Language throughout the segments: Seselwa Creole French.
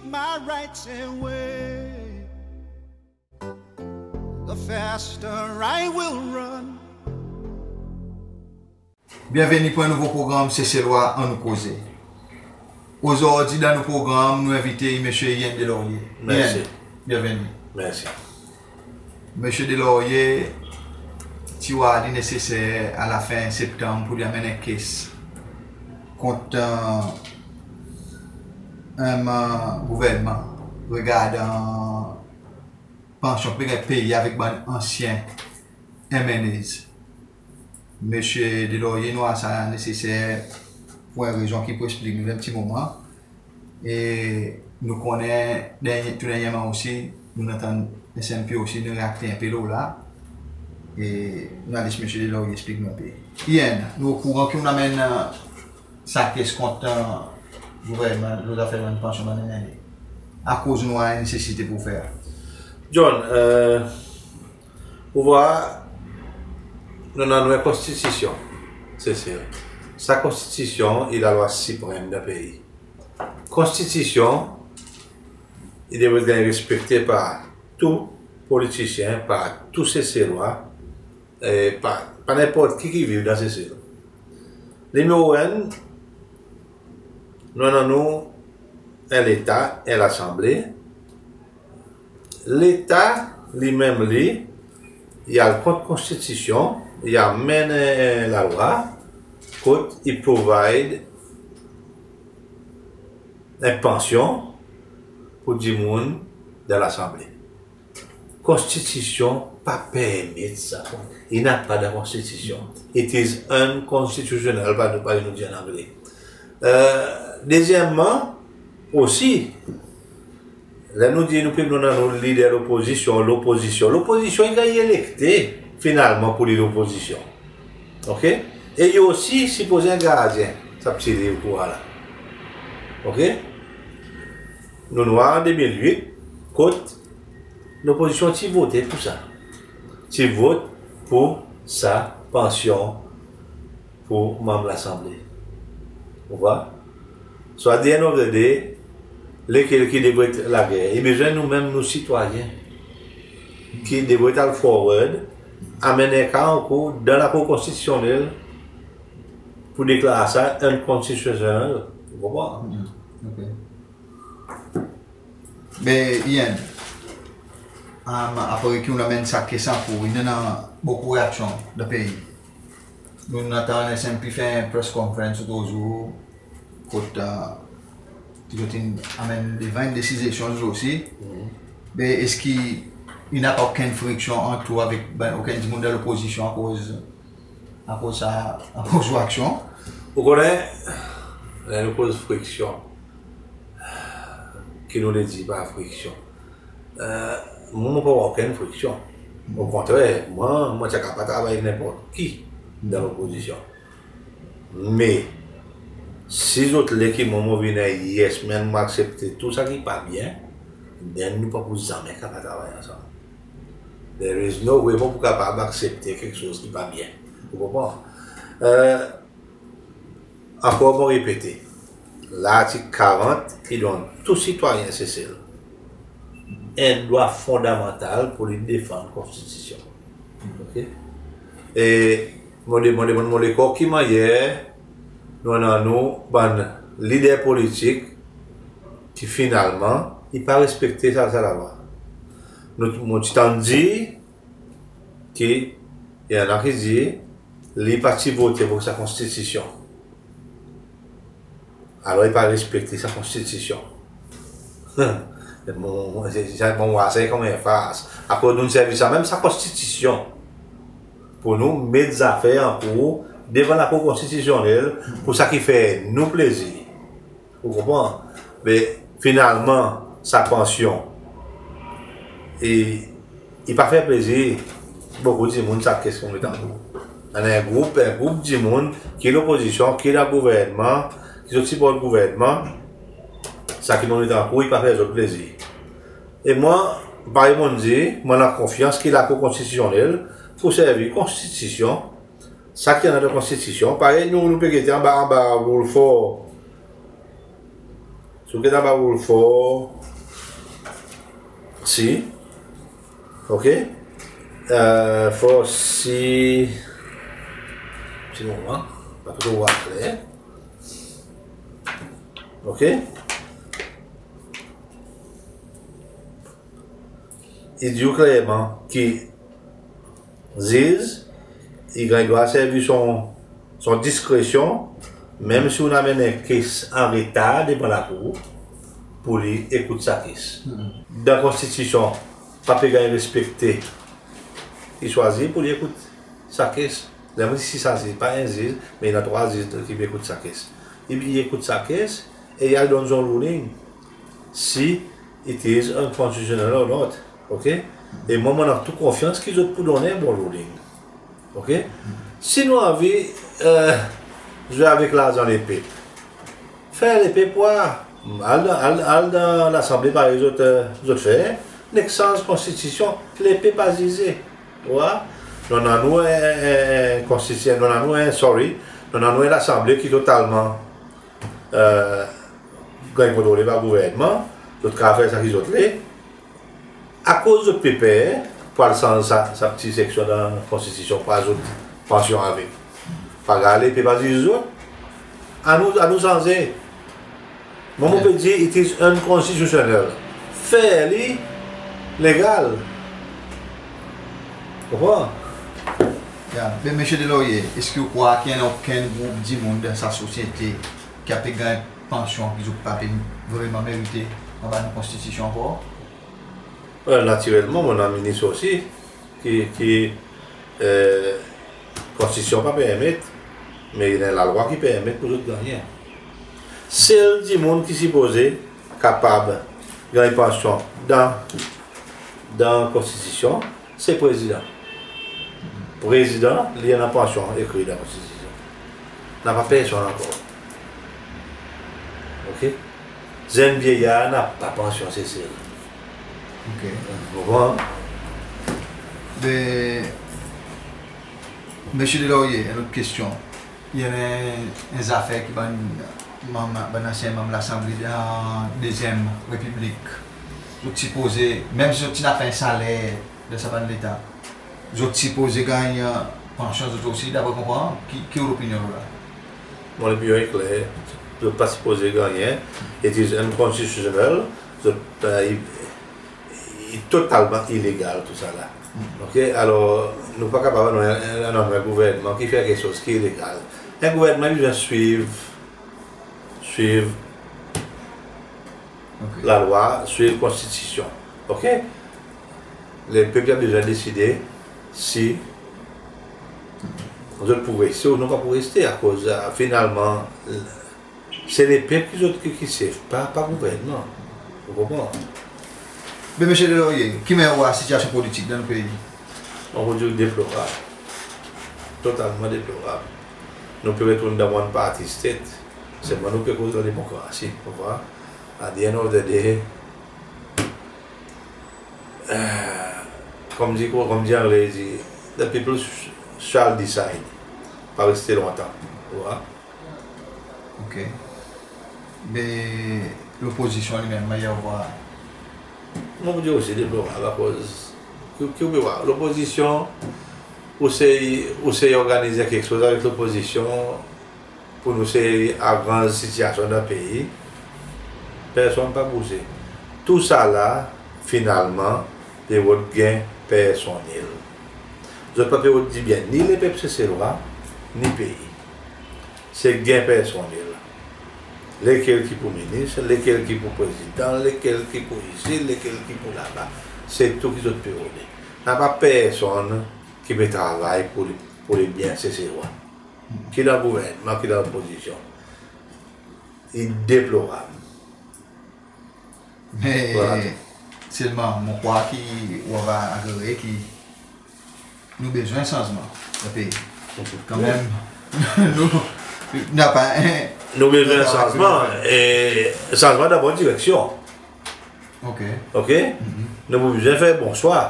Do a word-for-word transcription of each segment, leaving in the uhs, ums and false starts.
My rights away, the faster I will run. Byenveni pour en nouvo progranm Seselwa Annou Koze. Ozordi dan nou progranm nou envite Msye Ian Delaurier. Mersi. Ian, byenveni. Mersi. Msye Delaurier ti war li neseser a lafen Septanm pour li anmenn en case kont, e, gouvernman regardan pansyon ki pe ganny peye avek bann ansyen M N As. Msye Delaurier, nou war sa neseser pour en rezon ki i pou eksplik nou dan en pti moman. E nou konnen dernyen, tou dernyerman osi, nou'n antann S N P osi in reakte en pe lo la. E nou a les Msye Delaurier eksplik nou en pe. Ian, nou okouran ki ou'n anmenn, e, sa case kont, e, gouvernman lo zafer bann pansyon bann M N A. Akoz nou war en nesesite pour fer? John, e, ou war, nou annan nou en konstitisyon, se, se, sa konstitisyon i lalwa siprenm dan pei. Konstitisyon i devret ganny respekte par tou politisyen, par tou Seselwa, e pa, pa nenport ki ki viv dan Sesel. Nimero enn, nou annan nou en Leta, en Lasanble. Leta li menm li, i al kont konstitisyon, i anmenn en lalwa kot i provide en pansyon pour dimoun dan Lasanble. Konstitisyon pa permet sa. I napa dan konstitisyon. It is unconstitutional, pa, pa nou dir an angle. E, dezyenmman, osi, ler nou dir nou pe, nou annan nou lider lopozisyon, lopozisyon. Lopozisyon i ganny elekte finalman pour li lopozisyon. Oke? E i osi sipoze en gardyen sa pti liv pour la. Oke? Nou'n war an de mil wit, kot lopozisyon ti vote pour sa. Ti vot pour sa pansyon pour manm Lasanble. Ou war? So, at the end of the day, lekel ki devret lager? I bezwen nou menm, nou sitwayen, ki devret al forward, anmenn en ka ankour dan Lakour Konstitisyonnel pour deklar sa unconstitutional. Ou konpran? Mm, oke. Me Ian, am, apre ki ou'n anmenn sa case ankour, i annan bokou reaksyon dan pei. Nou'n antann S N P fer en press conference lot zour, kot, e, zot in anmenn devan en desizyon zot osi. Mhm. Me eski i napa okenn friksyon ant ou avek, ben, okenn dimoun dan lopozisyon akoz, akoz sa, akoz ou aksyon? Ou konnen, ler nou koz friksyon, ki nou le dir par friksyon? E, mwan, mon pa war okenn friksyon. Okontrer, mwan, mon ti a kapab travay avek nenport ki dan lopozisyon. Me si zot le ki mwan, mon vin en yes man, mon aksepte tou sa ki pa byen, then nou pa pou zanmen kapab travay ansanm. There is no way mon pou kapab aksepte keksoz ki pa byen. Ou konpran? E, Ankor mon repete, lartik karant i donn tou sitwayen Sesel en drwa fondamantal pour li defann Konstitisyon. Oke? E mon de, mon de, mon, mon lekor ki mannyer nou annan nou bann lider politik ki finalman i pa respekte sa, sa lalwa. Nou, mon ti tann dir ki i annan ki dir li pa ti vote pour sa Konstitisyon. Alor i pa respekte sa Konstitisyon. Mon, se, se, mon war sa konman en fars. Akoz nou'n servi sa menm sa Konstitisyon pour nou met zafer ankour devan Lakour Konstitisyonnel pour sa ki fer nou plezir. Ou konpran? Me finalman, sa pansyon, i, i pa fer plezir bokou dimoun, sa kestyon ki nou tann. Annan en group, en group dimoun ki lopozisyon, ki dan gouvernman, ki zot siport gouvernman, sa ki nou tann, i pa fer zot plezir. E mwan, parey mon dir, mon annan konfyans ki Lakour Konstitisyonnel pou servi Konstitisyon, sa ki annan dan Konstitisyon, parey nou, nou pe gete anba, anba Rule four, Si ou get anba rule four C, ok? Euh, four C, ti moman, pa tro war kler. Ok? I dir ou klerman ki Ziz i ganny drwa servi son, son diskresyon, menm si ou'n anmenn en case an retar devan lakour, pour li ekout sa case. Dan Konstitisyon, pa pe ganny respekte, i swazir pour li ekout sa case. Ler mon dir sa, se pa en ziz, me i annan trwa ziz ki pe ekout sa case. I, i ekout sa case, e i al donn son ruling si it is unconstitutional or not. Ok? E mwan, mon annan tou konfyans ki zot pou donn en bon ruling. Ok? Si nou anvi, euh, zwe avek larzan lepep, fer lepep war. Al dan, al, al dan Lasanble parey zot, euh, zot fer, nek sanz Konstitisyon, lepep a zize. Ou war? Nou annan nou en, en, en Konstitisyon, nou annan nou en, sorry, nou annan nou en Lasanble ki totalman, euh, ganny kontrole par gouvernman, zot kapab fer sa ki zot le. Akoz zot pe per pour al sanz sa, sa pti seksyon dan Konstitisyon pour azout pansyon avek? Pa gale, pe pa ziz zot. Annou, annou sanze. Mwan, mon pe dir, it is unconstitutional. Fer li legal. Konpran? Ya, be Msye Delaurier, eski ou krwar ki i annan okenn group dimoun dan sa sosyete ki a pe ganny pansyon ki zot pa pe vreman merite anba nou Konstitisyon ankor? Wel, natirelman, mon annan minis osi ki, ki, euh, Konstitisyon pa permet, me i annan lalwa ki permet pour zot gannyen. Sel dimoun ki sipoze kapab ganny pansyon dan, dan Konstitisyon, se Prezidan. Prezidan, li annan pansyon ekri dan Konstitisyon. Napa personn ankor. Ok? Zenn vyeyar napa pansyon Sesel. Ok. Ou konpran? Be, Msye Delaurier, en lot kestyon. I annan en zafer ki bann manm, bann ansyen manm Lasanble dan Dezyenm Repiblik, zot sipoze, menm si zot ti napa en saler dan sa bann leta, zot sipoze ganny pansyon zot osi, dapre konpran, ki, ki ou lopinyon lo la? Mon lopinyon i kler, zot pa sipoze gannyen, it is unconstitutional, zot, euh, i, i totalman ilegal tousala. Ok, alor nou pa kapab annan, annan en gouvernman ki fer keksoz ki ilegal. En gouvernman i bezwen swiv, swiv lalwa, swiv Konstitisyon. Ok? Lepep i a bezwen deside si zot pou reste ou non pa pou reste, akoz, euh, finalman, se lepep ki zot ki, ki sef, pa, pa gouvernman. Ou konpran? Be Msye Delaurier, ki mannyer ou war sitiasyon politik dan nou pei? Mon pou dir deplorab. Totalman deplorab. Nou pe retourn dan one party state. Selman nou pe koz la demokrasi, ou war? At the end of the day, euh, konman dir, konman dir Angle i dir, the people sh-, shall decide. Pa reste lontan, ou war? Ok. Me lopozisyon li menm, mannyer ou war? Mon pou dir osi deplorab, akoz ki, ki ou pe war? Lopozisyon, ou sey, ou sey organiz keksoz avek lopozisyon pour nou sey aranz sitiasyon dan pei, personn pa bouze. Tousala, finalman, pe rod gen personnel. Zot pa pe rod dibyen ni lepep Seselwa, ni pei. Se gen personnel. Lekel ki pou minis, lekel ki pou prezidan, lekel ki pou isi, lekel ki pou laba. Se tou ki zot pe rode. Napa personn ki pe travay pour, pour lebyen Seselwa. Ki dan gouvernman, ki dan lopozisyon. I deplorab. Me selman, mon krwar ki ou ava agree ki nou bezwen sanzman dan pei. Kanmenm, nou, napa en... Nou bezwen sanzman, e sanzman dan bon direksyon. Ok. Ok? Nou pou bezwen fer bon swa.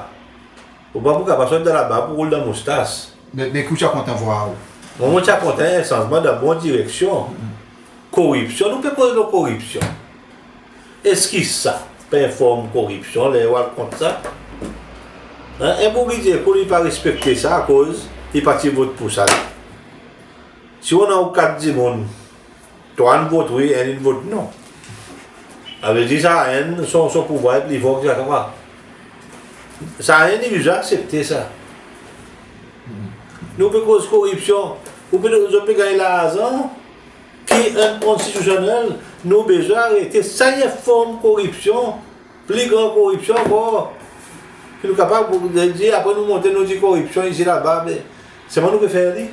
Ou pa pou kapab sot dan laba pour roul dan moustas. Me, me ki ou ti a kontan war ou? Mwan, mon ti a kontan en sanzman dan bon direksyon. Koripsyon, nou pe koz lo koripsyon. Eski sa pa en form koripsyon ler ou al kont sa? En, en boug i dir ki li pa respekte sa akoz i pa ti vot pour sa. Si ou annan ou kat dimoun, trwa in vot wi, enn in vot non. Savedir sa enn son, son pouvwar i pli for ki sa trwa. Sa enn i bezwen aksepte sa. Nou pe koz koripsyon. Ou pe, zot pe ganny larzan ki inkonstitisyonnel. Nou bezwen arete sa. I en form koripsyon, pli gran koripsyon ankor. Ki nou kapab dir, apre nou monte, nou dir koripsyon isi laba, me selman nou pe fer li.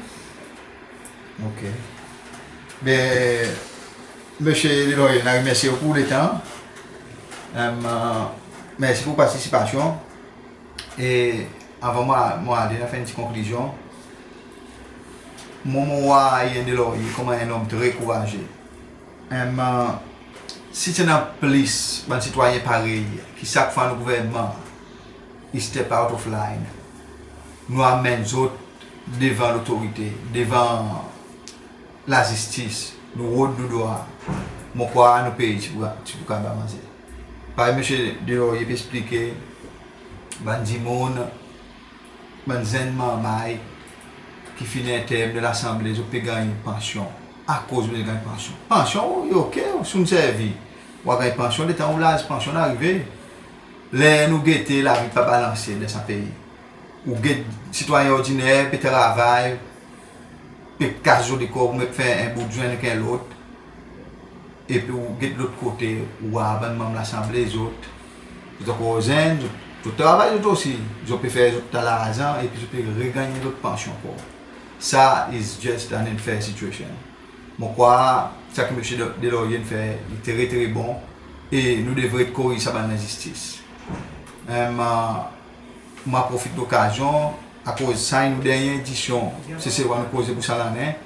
OK. Be, Msye Delorier, nou remersye ou pour letan. Em, mersi pour partisipasyon. E avan mon, mon ale, mon fer en pti konklizyon. Mwan, mon war Ian Delorier konman en zonm tre kouraze. Em, si ti annan plis bann sitwayen parey, ki sak fwa nou gouvernman i step out of line, nou anmenn zot devan lotorite, devan lazistis, nou rod nou drwa, mon krwar nou pei ti pou, ti pou kapab avanse. Parey Msye Delorier pe eksplike, bann dimoun, bann zenn marmay ki fini anterm dan Lasanble, zot pe ganny pansyon. Akoz zot pe ganny pansyon? Pansyon, wi, OK, si ou'n servi, ou a ganny pansyon, letan ou laz pansyon in arive. Ler nou gete, lavi pa balanse dan sa pei. Ou get sitwayen ordiner pe travay, pe kas zot lekor pour met, fer en bout zwenn ek en lot. Epi ou get lot kote, ou war bann manm Lasanble zot, zot ankor zenn, zot, zot travay zot osi, zot pe fer zot ta larzan, epi zot pe reganny zot pansyon ankor. Sa is just an unfair situation. Mon krwar sa ki Msye De-, Delorier in fer, i tre, tre bon, e nou devret koriz sa bann lenzistis. Em, mon a profit lokazyon, akoz sa i nou dernyen edisyon Seselwa Nou Koze pour sa lannen,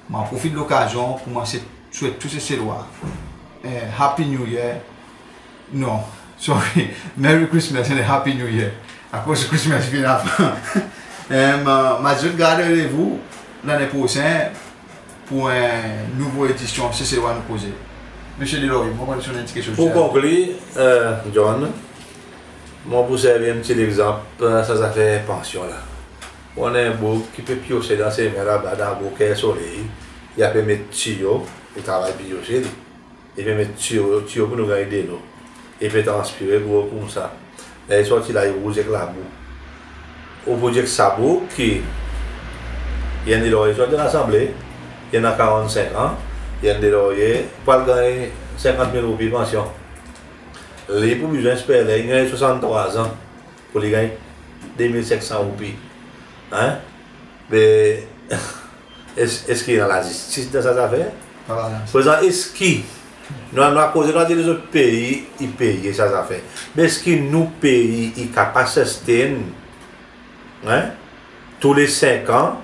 mon a profit lokazyon pour mon swet tou Seselwa, eh, Happy New Year. Non, sorry, Merry Christmas and a Happy New Year. Akoz Christmas i vin avan. Em, mon a zis gard randevou lannen prosenn pour en nouvo edisyon Seselwa Nou Koze. Msye Delorier, mon a vwar si ou annan en pti keksoz. Pour konklir, eh, John, mon pou servi en pti legzanp, eh, sa zafer pansyon la. Ou annan en boug ki pe pyose dan semen laba, dan gro ker soley, i pe met tiyo, i travay pyose li. I pe met tiyo, tiyo pour nou ganny delo. I pe transpire gro koumsa. Ler i sorti la, i rouz ek labou. Ou pou dir ek sa boug ki Ian Delorier sorti dan Lasanble, i annan karannsenk an, Ian Delorier pou al ganny senkant mil roupi pansyon. Li pou bezwen esper ler i ganny swasanntrwa an pour li ganny de mil senk san roupi. Hein? Me, es-, eski i annan lazistis dan sa zafer? Pa balanse. Prezan, eski nou, nou a koze, nou a dir lezot pei i peye sa zafer. Me eski nou pei i kapab sustain, hein? Tou le senk an,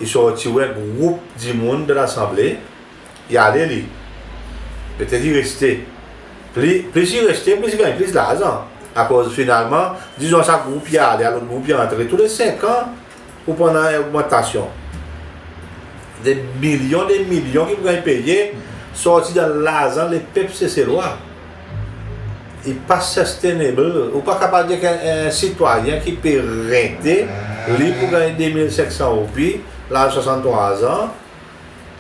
i sorti ou en group dimoun dan Lasanble, i ale li. Petet i reste. Pli, plis i reste, plis i ganny plis larzan. Akoz finalman, dizon sa group i ale, lot group i antre. Tou le senk an, ou pou annan en ogmantasyon. De milyon, de milyon ki pou ganny peye, sorti dan larzan lepep Seselwa. I pa sustainable. Ou pa kapab dir ki en, en sitwayen ki pe rente, li pou ganny de mil senk san roupi, laz swasanntrwa an,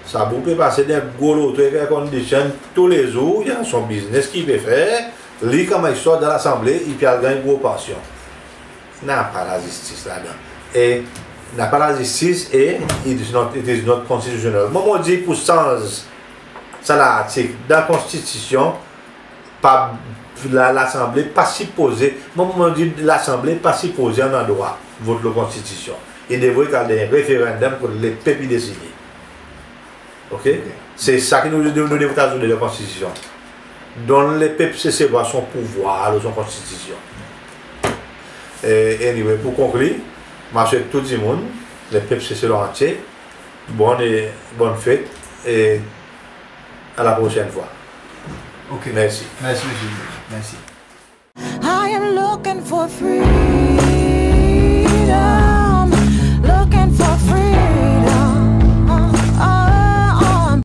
sa boug pe pase dan gro loto ek air condition tou le zour, i annan son biznes ki i pe fer, li konman i sort dan Lasanble, i pe al ganny gro pansyon. Napa lazistis ladan. E napa lazistis e it is not, it is not constitutional. Mwan, mon dir pour sanz sa lartik dan Konstitisyon, pa, la, Lasanble pa sipoze, mwan, mon dir Lasanble pa sipoze annan drwa vot lo Konstitisyon. I devret al dan referandom kot lepep i deside. OK? OK. Se sa ki nou, nou, nou devret azout dan Konstitisyon. Donn lepep Seselwa son pouvwar lo son Konstitisyon. E, anyway, pour konklir, mon a swet tou dimoun, lepep Seselwa antye, bonn e, bonn fet e a la prosenn fwa. OK. Mersi. Mersi, Msye. Mersi. I am looking for freedom.